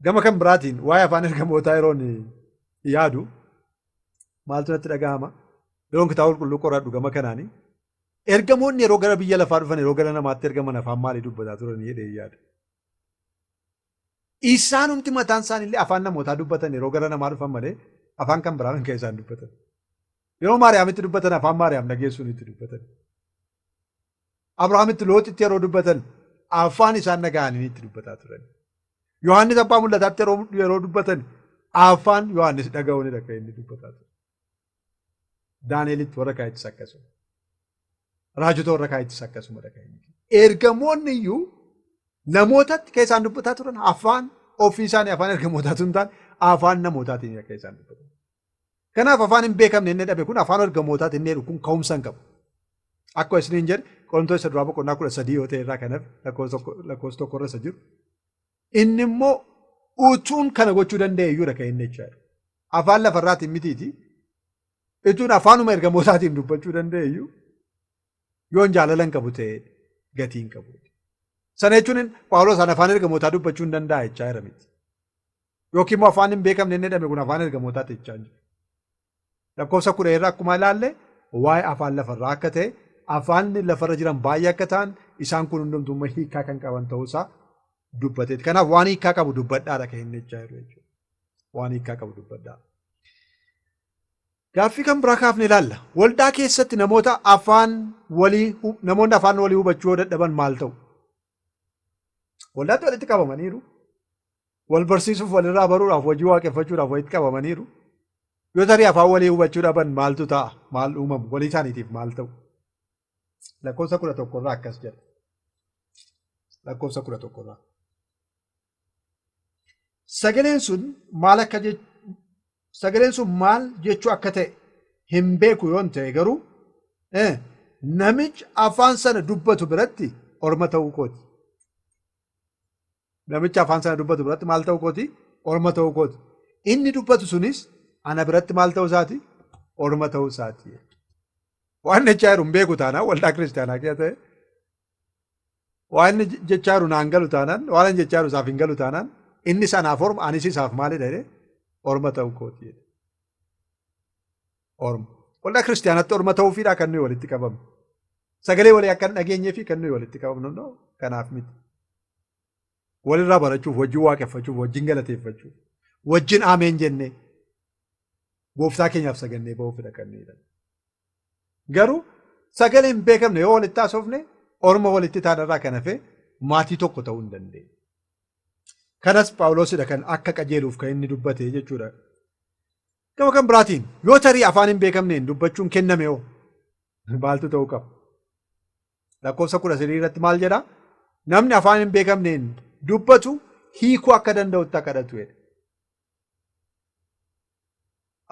Gama kan biraatiin waa'ee afaan ergamootaa yeroon yaadu maaltu natti dhaga'ama? Yeroon kitaaba qulqulluu qoradhu gama kanaani ergamoonni yeroo gara biyya lafaa dhufan yeroo gara namaatti ergaman afaan maalii dubbataa turanii jedhee yaada. Isaanumti mataan isaaniillee afaan namootaa dubbatan yeroo gara namaa dhufan malee afaan kan biraa kan isaan dubbatan. Yeroo Maariyaamitti dubbatan afaan Maariyaam dhageessuun itti dubbatan. Abrahaamitti Looxitti yeroo dubbatan afaan isaan dhaga'anii itti dubbataa turan. Yohaannis abbaa mul'ataatti yeroo dubbatan afaan Yohaannis dhaga'uunidha kan inni dubbataa ture. Daani'elitti warra kaa'ettis akkasuma. Raajota warra kaa'ettis akkasumadha kan inni. Ergamoonni iyyuu namootatti kan isaan dubbataa turan afaan ofii isaanii afaan ergamootaatu hin taane afaan namootaatiin akka isaan dubbatan. Kanaaf afaan hin beekamne inni dhabe kun afaan ergamootaati inni jedhu kun ka'umsa hin qabu. Akkuma isiniin jedhe Qorontoos isa duraa boqonnaa 13 yoo ta'e irraa kanaaf lakkoofsa 1 irra isa jiru. Inni immoo utuun kana gochuu danda'e iyyuudha kan inni jechaa jiru. Afaan lafarraatiin mitiiti. Utuun afaanuma ergamootaatiin dubbachuu danda'e iyyuu yoon jaalala hin qabu ta'e gatii hin qabu. Sana jechuun Phaawulos afaan ergamootaa dubbachuu hin danda'a jechaa jira miti. Yookiin immoo afaan hin beekamne inni jedhame kun afaan ergamootaati jechaa jiru. Lakkoofsa 10 irra akkuma ilaalle waa'ee afaan lafarraa akka ta'e afaanni lafarra jiran baay'ee akka ta'an Isaan kun hundumtuu hiikaa kan qaban ta'uusaa dubbateeti. Kanaaf waan hiikaa qabu dubbadhaadha kan inni jechaa jiru jechuudha. Waan hiikaa qabu dubbadhaa. Gaaffii kan biraa kaafne ilaalla. Waldaa keessatti namoonni afaan walii hubachuu yoo dadhaban maal ta'u? Waldaatti walitti qabamaniiru. Wal barsiisuuf, walirraa baruudhaaf, hojii waaqeffachuudhaaf walitti qabamaniiru. Yoo tarii afaan walii hubachuu dhaban maaltu ta'a? Maal uumamu? Walii isaaniitiif maal ta'u? Lakkoofsa 11 irraa akkas jedha. Lakkoofsa 11 irraa. Sagaleen sun maal jechuu akka ta'e hin beeku yoon ta'e garuu namichi afaan sana dubbatu biratti orma ta'uu kooti. Namichi afaan sana dubbatu biratti maal ta'uu kooti? Orma ta'uu kooti. Inni dubbatu sunis ana biratti maal ta'uu isaati? Orma ta'uu isaati. Waan jechaa jiru hin beeku taanaan waldaa kiristaanaa keessa ta'e, waan inni jechaa jiru naan galu taanaan, waan inni jechaa jiru isaaf hin galu taanaan, inni sanaaf orma, anis isaaf maalidha jedhee orma ta'uu kooti. Orma. Waldaa kiristaanaatti orma ta'uufiidha kan nuyi walitti qabamnu. Sagalee walii akka hin dhageenyee fi kan nuyi walitti qabamnu kanaaf miti. Walirraa barachuuf, wajjin waaqeffachuuf, wajjin galateeffachuuf, wajjin ameen jennee gooftaa keenyaaf sagannee ba'uufidha kan nuyi jedhamu. Garuu sagalee hin beekamne yoo walitti haasofne orma walitti taanarraa kan hafe maatii tokko ta'uu hin dandeenye. Kanas Phaawulosidha kan akka qajeeluuf kan inni dubbate jechuudha. Gama kan biraatiin yoo tarii afaan hin beekamneen dubbachuun kenname hoo maaltu ta'uu qaba? Lakkoofsa 13 irratti maal jedhaa? Namni afaan hin beekamneen dubbatu hiikuu akka danda'utti akka kadhatu jedha.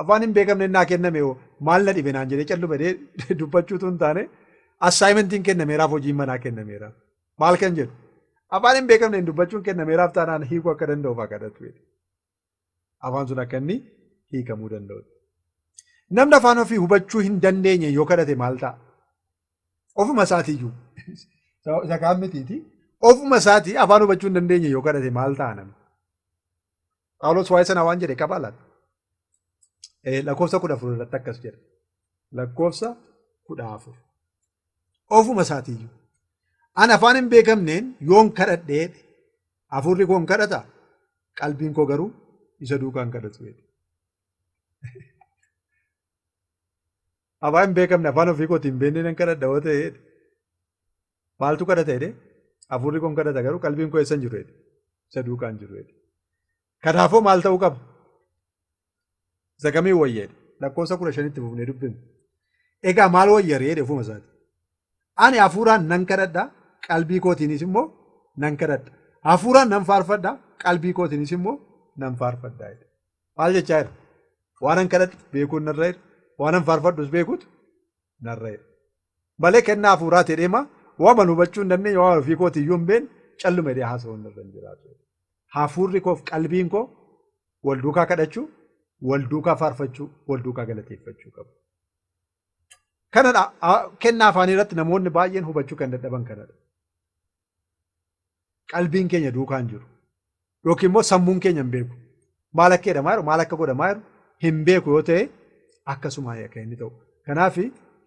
Afaan hin beekamneen naa kenname hoo maal na dhibe naan jedhee callu badee dubbachuutu hin taane assaayimentiin kennameeraaf, hojiin manaa kennameeraaf. Maal kan jedhu? Afaan hin beekamneen dubbachuun kennameeraaf taanaan hiikuu akka danda'uuf akka kadhatu jedha. Afaan sun akka inni hiikamuu danda'u. Namni afaan ofii hubachuu hin dandeenye yoo kadhate maal ta'a? Ofuma isaatiiyyuu. Isa kaan mitiiti. Ofuma isaatii afaan hubachuu hin dandeenye yoo kadhate maal ta'a namni? Phaawulos waa'ee sanaa waan jedhe qabaa laata? Lakkoofsa 14 irratti akkas jedha. Lakkoofsa 14. Ofuma isaatiiyyuu. Ani afaan hin beekamneen yoon kadhadhee hafuurri koo hin kadhata, qalbiin koo garuu isa duukaa hin kadhatu. Afaan hin beekamne afaan ofii kootiin hin beekne nan kadhadha yoo ta'e maaltu kadhata jedhee? Hafuurri koo hin kadhata garuu qalbiin koo eessa hin jiru jedhe. Isa duukaa hin jiru jedhe. Kanaafuu maal ta'uu qaba? Isa kamiin wayya jedhe. Lakkoofsa 15tti fufnee dubbifne. Egaa maal wayya ree jedhe ofuma isaati. Ani hafuuraan nan kadhadha, qalbii kootiinis immoo nan kadhadha. Hafuuraan nan faarfadha, qalbii kootiinis immoo nan faarfadha jedhe. Maal jechaa jira? Waan an kadhadhu beekuun narra jira. Waan an faarfadhus beekuutu narra jira. Malee kennaa hafuuraa ta'ee ma waan hubachuu hin dandeenye, waan ofii kootiiyyuu hin beekne calluma jedhee haasa'uun narra hin jiraatu. Hafuurri koof qalbiin koo wal duukaa kadhachuu, wal duukaa faarfachuu, wal duukaa galateeffachuu qabu. Kanadha kennaa afaanii irratti namoonni baay'een hubachuu kan dadhaban kanadha. Qalbiin keenya duukaa hin jiru. Yookiin immoo sammuun keenya hin beeku. Maal akka jedhamaa jiru, maal akka godhamaa jiru hin beeku yoo ta'e akkasuma akka inni ta'u. Kanaaf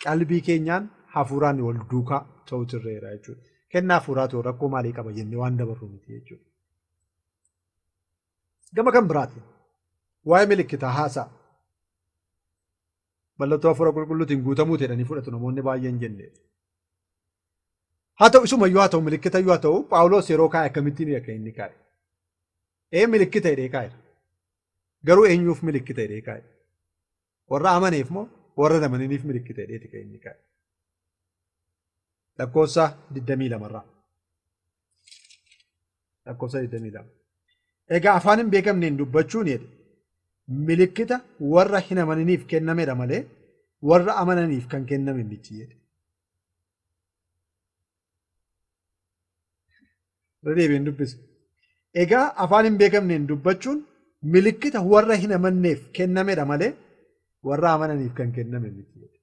qalbii keenyaan hafuuraan wal duukaa ta'utu irra jechuudha. Kennaa hafuuraa rakkoo maalii qaba jennee waan dabarru miti jechuudha. Gama kan biraatiin waa'ee milikitaa haasa'a. Mallattoo hafuura qulqulluutiin guutamuu jedhanii fudhatu namoonni baay'een jenne. Haa ta'u isumayyuu haa ta'u milikitayyuu haa ta'u Phaawulos yeroo kaa'e akkamittiin akka inni kaa'e? Milikita jedhee kaa'e. Garuu eenyuuf milikita jedhee kaa'e? Warra amaneef moo warra amananiif milikita jedheeti kan inni kaa'e? Lakkoofsa 22 irraa. Lakkoofsa 22. Egaa afaan hin beekamneen dubbachuun jedhe milikita warra hin amananiif kennamedha malee warra amananiif kan kenname miti jedhe. Deebiin dubbisa. Egaa afaan hin beekamneen dubbachuun milikita warra hin amanneef kennamedha malee warra amananiif kan kenname miti jedhe.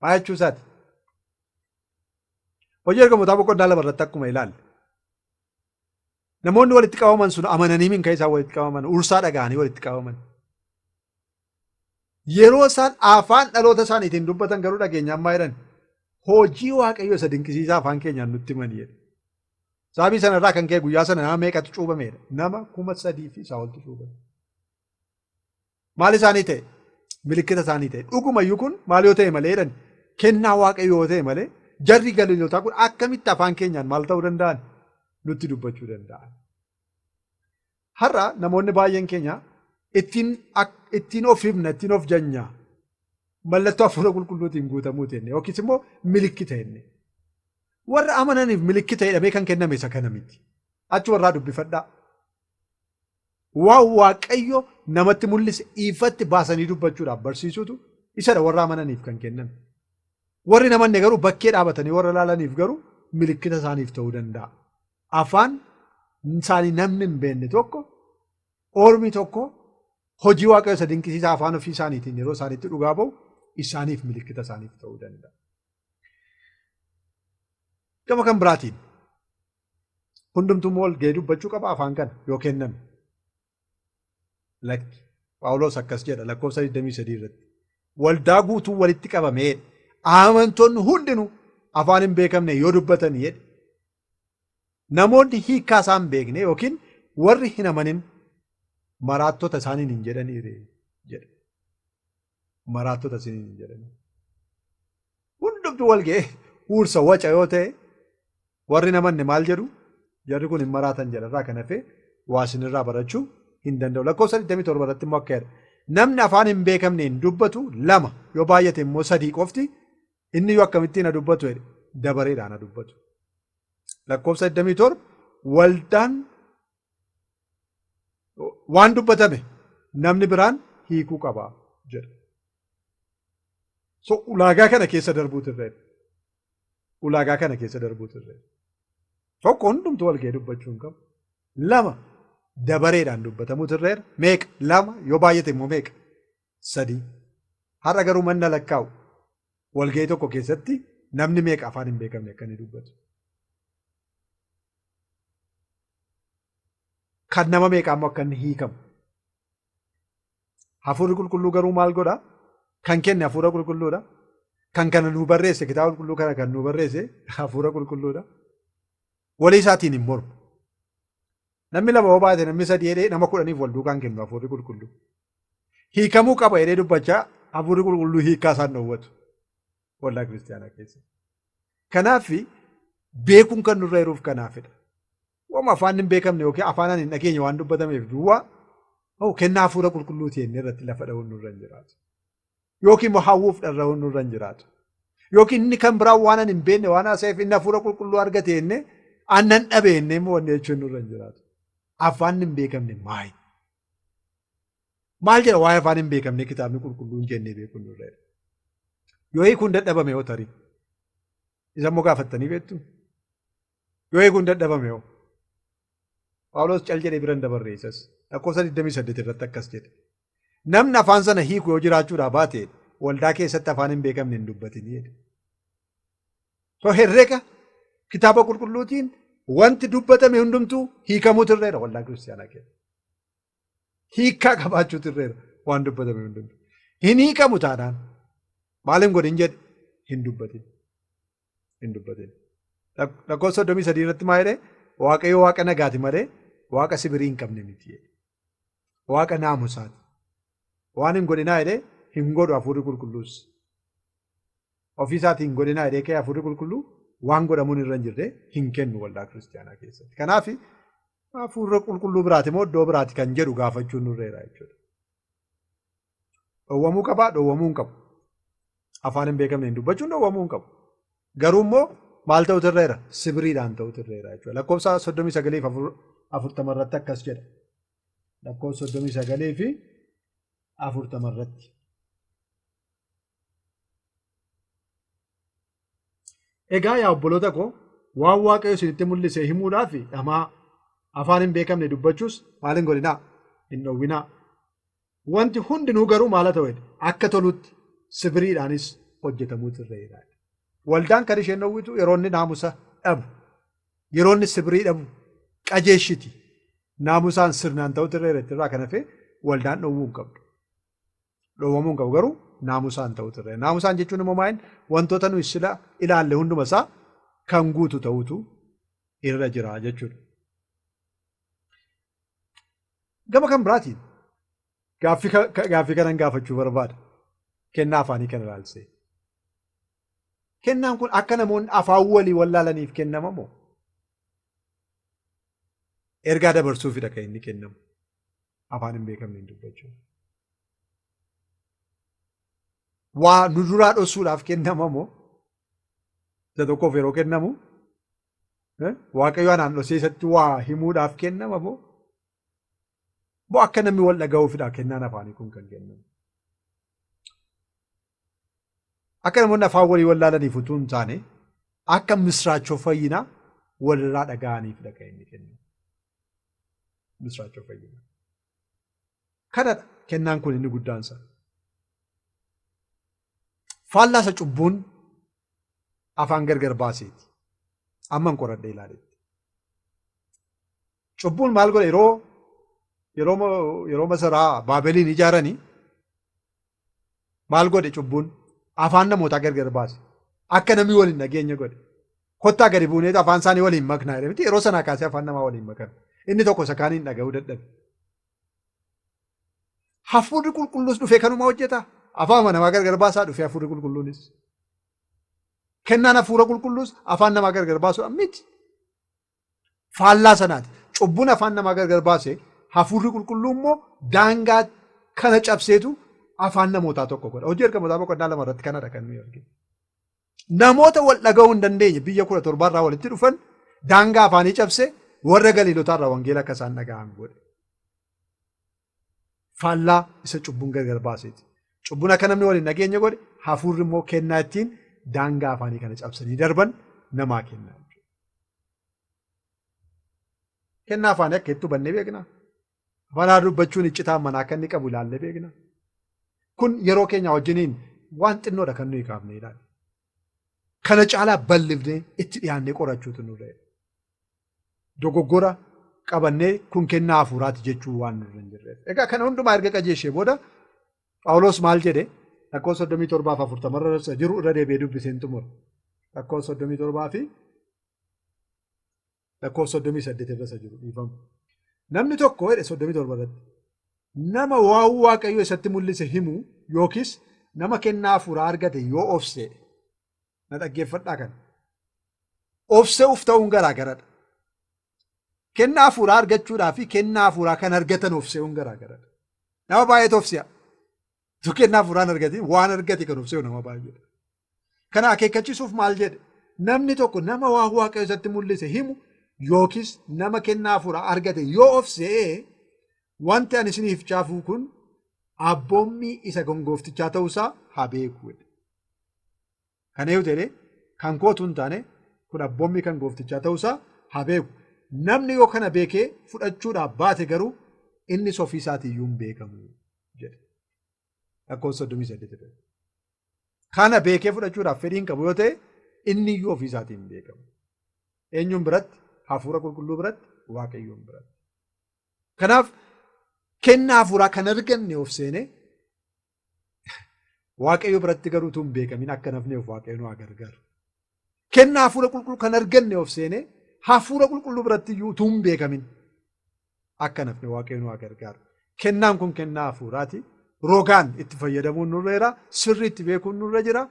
Maal jechuu isaati? Hojii ergamootaa boqonnaa 2 irratti akkuma ilaalle. Namoonni walitti qabaman sun amananii minka isaan walitti qabaman, ursaa dhaga'anii walitti qabaman. Yeroo isaan afaan dhaloota isaaniitiin dubbatan garuu dhageenyaan maal jedhan? Hojii Waaqayyoo isa dinqisiisaa afaan keenyaan nutti himanii jedhe. Sababii sanarraa kan ka'e guyyaa sana nama meeqatu cuubameedha? Nama 3,000 fi isaa oltu cuubame. Maal isaanii ta'e? Milikkita isaanii ta'e. Dhugumayyuu kun maal yoo ta'e malee jedhan kennaa Waaqayyoo yoo ta'e malee jarri Galiilotaa kun akkamitti afaan keenyaan maal ta'uu danda'an? Nutti dubbachuu danda'an. Har'a namoonni baay'een keenya ittiin of himna, ittiin of janya. Mallattoo hafuura qulqulluutiin guutamuu jenne yookiis immoo milikkita jenne. Warra amananiif milikkita jedhamee kan kenname isa kana miti. Achi warraa dubbifadhaa. Waan Waaqayyo namatti mul'ise ifatti baasanii dubbachuudhaaf barsiisuutu isadha warra amananiif kan kenname. Warri namanne garuu bakkee dhaabatanii warra ilaalaniif garuu milikkita isaaniif ta'uu danda'a. Afaan isaanii namni hin beekne tokko, ormi tokko hojii Waaqayyo isa dinqisiisaa afaan ofii isaaniitiin yeroo isaaniitti dhugaa ba'u isaaniif milikkita isaaniif ta'uu danda'a. Gama kan biraatiin hundumtuu wal ga'ee dubbachuu qaba afaan kana yoo kenname. Lakki Phaawulos akkas jedha lakkoofsa 23 irratti. Waldaa guutuu walitti qabamee amantoonni hundinuu afaan hin beekamne yoo dubbatan jedhe. Namoonni hiikkaa isaan hin beekne yookiin warri hin amanin maraattota isaaniin hin jedhanii jedhe. Maraattota isaaniin hin jedhanii. Hundumtuu wal ga'ee huursa waca yoo ta'e warri namanne maal jedhu? Jarri kun hin maraatan jedharraa kan hafe waa isinirraa barachuu hin danda'u. Lakkoofsa 27 irratti immoo akka jedha. Namni afaan hin beekamneen dubbatu 2 yoo baay'ate immoo 3 qofti inni yoo akkamittiin na dubbatu jedhe dabareedhaan na dubbatu. Lakkoofsa 27 waldaan waan dubbatame namni biraan hiikuu qaba jedha. So ulaagaa kana keessa darbuutu irra jira. Ulaagaa kana keessa darbuutu irra jira. Tokko hundumtuu wal ga'ee dubbachuu hin qabu. 2 dabareedhaan dubbatamuutu irra jira. Meeqa? 2 yoo baay'ate immoo meeqa? 3. Har'a garuu manna lakkaa'u wal ga'ee tokko keessatti namni meeqa afaan hin beekamne akka inni dubbatu. Kan nama meeqaa immoo akka inni hiikamu. Hafuurri qulqulluu garuu maal godhaa? Kan kenne hafuura qulqulluudha. Kan kana nu barreesse kitaaba qulqulluu kana kan nu barreesse hafuura qulqulluudha. Walii isaatiin hin mormu. Namni 2 yoo baay'ate namni 3 jedhee nama 10 wal duukaan kennu hafuurri qulqulluu. Hiikamuu qaba jedhee dubbachaa hafuurri qulqulluu hiikkaa isaan dhoowwatu. Waldaa kiristaanaa keessa. Kanaaf beekuun kan nurra jiruuf kanaafidha. Waanuma afaan hin beekamne yookiin afaan hin dhageenye waan dubbatameef duwwaa kennaa hafuura qulqulluuti jennee irratti lafa dha'uun nurra hin jiraatu. Yookiin immoo hawwuuf dharra'uun nurra hin jiraatu. Yookiin inni kan biraan waan ani hin beekne waan haasa'eef inni hafuura qulqulluu argate jennee aannan dhabe jennee immoo wanni jechuun nurra hin jiraatu. Afaan hin beekamne maali? Maal jedha waa'ee afaan hin beekamne kitaabni qulqulluun jennee beekuun nurra jira. Yoo hiikuun dadhabame yoo tarii isa immoo gaafattanii beektu? Yoo hiikuun dadhabame yoo? Phaawulos cal jedhee bira hin dabarre isas lakkoofsa 28 irratti akkas jedhe. Namni afaan sana hiiku yoo jiraachuudhaa baate waldaa keessatti afaan hin beekamne hin dubbatin jedhe. So herrega kitaaba qulqulluutiin wanti dubbatame hundumtuu hiikamuutu irra jira waldaa kiristaanaa keessa. Hiikkaa qabaachuutu irra jira waan dubbatame hundumtuu. Hin hiikamu taanaan maal hin godhin jedhe hin dubbatin. Hin dubbatin. Lakkoofsa 33 irratti maal jedhee? Waaqayyo waaqa nagaati malee waaqa sibirii hin qabne miti jedhe. Waaqa naamusaati. Waan hin godhinaa jedhee hin godhu hafuurri qulqulluus. Ofii isaatii hin godhinaa jedhee ka'ee hafuurri qulqulluu waan godhamuun irra hin jirre hin kennu waldaa kiristaanaa keessatti. Kanaaf hafuurri qulqulluu biraati moo iddoo biraati kan jedhu gaafachuun nurra jira jechuudha. Dhowwamuu qabaa? Dhowwamuu hin qabu. Afaan hin beekamne hin dubbachuun dhowwamuu hin qabu. Garuu immoo maal ta'utu irra jira? Sibiriidhaan ta'utu irra jira jechuudha. Lakkoofsa 39 fi 40 irratti akkas jedha. Lakkoofsa 39 fi 40 irratti. Egaa yaa obboloota koo waan Waaqayyo isinitti mul'ise himuudhaaf dhamaa afaan hin beekamne dubbachuus maal hin godhinaa? Hin dhowwinaa. Wanti hundinuu garuu maal haa ta'u akka tolutti sibiriidhaanis hojjetamuutu irra jira. Waldaan kan isheen dhowwitu yeroo inni naamusa dhabu, yeroo inni sibirii dhabu qajeeshiti. Naamusaan sirnaan ta'utu irra jira irraa kan hafe waldaan dhowwuu hin qabdu. Dhowwamuu hin qabu garuu naamusaan ta'utu irra. Naamusaan jechuun immoo maal wantoota nuyi sila ilaalle hunduma isaa kan guutu ta'utu irra jira jechuudha. Gama kan biraatiin gaaffii kanan gaafachuu barbaada. Kennaa afaanii kana ilaalchisee. Kennaan kun akka namoonni afaan walii wallaalaniif kennama moo? Ergaa dabarsuufidha kan inni kennamu. Afaan hin beekamneen dubbachuu. Waa nu duraa dhoksuudhaaf kennama moo? Isa tokkoof yeroo kennamu Waaqayyo anaan dhoksee isatti waa himuudhaaf kennama moo? Moo akka namni wal dhaga'uufidha kennaan afaanii kun kan kennamu? Akka namoonni afaan walii wallaalaniif utuu hin taane akka misraachoo fayyinaa walirraa dhaga'aniifidha kan inni kennamu. Misraachoo fayyinaa. Kanadha kennaan kun inni guddaan isaa. Faallaa isa cubbuun afaan gargar baaseeti. Amman qoradhee ilaaletti. Cubbuun maal godhe yeroo masaraa Baabeliin ijaaranii maal godhe cubbuun afaan namootaa gargar baase. Akka namni waliin dhageenya godhe. Kottaa gadi buuneet afaan isaanii waliin maknaa jedhe miti yeroo sanaa kaasee afaan namaa waliin makan. Inni tokko isa kaaniin dhaga'uu dadhabe. Hafuurri qulqulluus dhufee kanuma hojjeta. Afaan namaa gargar baasaa dhufee hafuurri qulqulluunis. Kennaan hafuura qulqulluus afaan namaa gargar baasuudha miti. Faallaa sanaati. Cubbuun afaan namaa gargar baase hafuurri qulqulluu immoo daangaa kana cabseetu afaan namootaa tokko godha. Hojii ergamootaa boqonnaa 2 irratti kanadha kan nuyi arginu. Namoota wal dhaga'uu hin dandeenye biyya 17 irraa walitti dhufan daangaa afaanii cabse warra Galiilotaa irraa wangeela akka isaan dhaga'an godhe. Faallaa isa cubbuun gargar baaseeti. Cubbuun akka namni waliin dhageenya godhe hafuurri immoo kennaa ittiin daangaa afaanii kana cabsanii darban namaa kenna. Kennaa afaanii akka itti hubannee beekna. Afaan dubbachuun iccitaan manaa akka inni qabu ilaallee beekna. Kun yeroo keenya wajjiniin waan xinnoodha kan nuyi kaafnee ilaalle. Kana caalaa bal'ifnee itti dhiyaannee qorachuutu nurra jira. Dogoggora qabannee kun kennaa hafuuraati jechuu waan nurra hin jirreef. Egaa kana hundumaa erga qajeeshee booda Phaawulos maal jedhe lakkoofsa 37 fi 40 irra jiru irra deebi'ee dubbiseen xumura. Lakkoofsa 37 fi lakkoofsa 38 irra jiru dhiifama. Namni tokko jedhe 37 irratti nama waan Waaqayyo isatti mul'ise himu yookiis nama kennaa hafuuraa argate yoo obse na dhaggeeffadhaa kana. Obse'uuf ta'uun garaagaradha. Kennaa hafuuraa argachuudhaa fi kennaa hafuuraa kan argatan obse'uun garaagaradha. Nama baay'eetu obse'a. Utuu kennaa hafuuraa hin argatin waan argate kan obse'u nama baay'eedha. Kana akeekkachiisuuf maal jedhe? Namni tokko nama waan Waaqayyo isatti mul'ise himu yookiis nama kennaa hafuuraa argate yoo obse'ee wanti ani isiniif caafuu kun abboommii isa gongooftichaa ta'uusaa haa beeku. Kan eeyyuu jedhee kan kootu hin taane kun abboommii kan gooftichaa ta'uusaa haa beeku. Namni yoo kana beekee fudhachuudhaaf baate garuu innis ofii isaatiiyyuu hin beekamu jedhe. Lakkoofsa 38. Kana beekee fudhachuudhaaf fedhii hin qabu yoo ta'e inni iyyuu ofii isaatiin hin beekamu. Eenyuun biratti? Hafuura qulqulluu biratti, Waaqayyoon biratti. Kanaaf kennaa hafuuraa kan arganne of seenee Waaqayyo biratti garuu utuu hin beekamin akka nafneef Waaqayyo nu haa gargaaru. Kennaa hafuura qulqulluu kan arganne of seenee hafuura qulqulluu biratti iyyuu utuu hin beekamin akka nafne Waaqayyo nu haa gargaaru. Kennaan kun kennaa hafuuraati. Rogaan itti fayyadamuun nurra jira. Sirriitti beekuun nurra jira.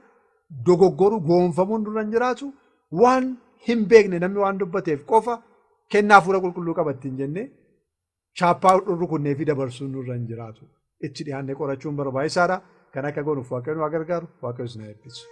Dogoggoruu goonfamuun nurra hin jiraatu. Waan hin beekne namni waan dubbateef qofa kennaa hafuura qulqulluu qaba ittiin jennee chaappaa rukunnee fi dabarsuun nurra hin jiraatu. Itti dhiyaannee qorachuun barbaachisaadha. Kan akka goonuuf Waaqayyo nu haa gargaaru. Waaqayyo isin haa eebbisu.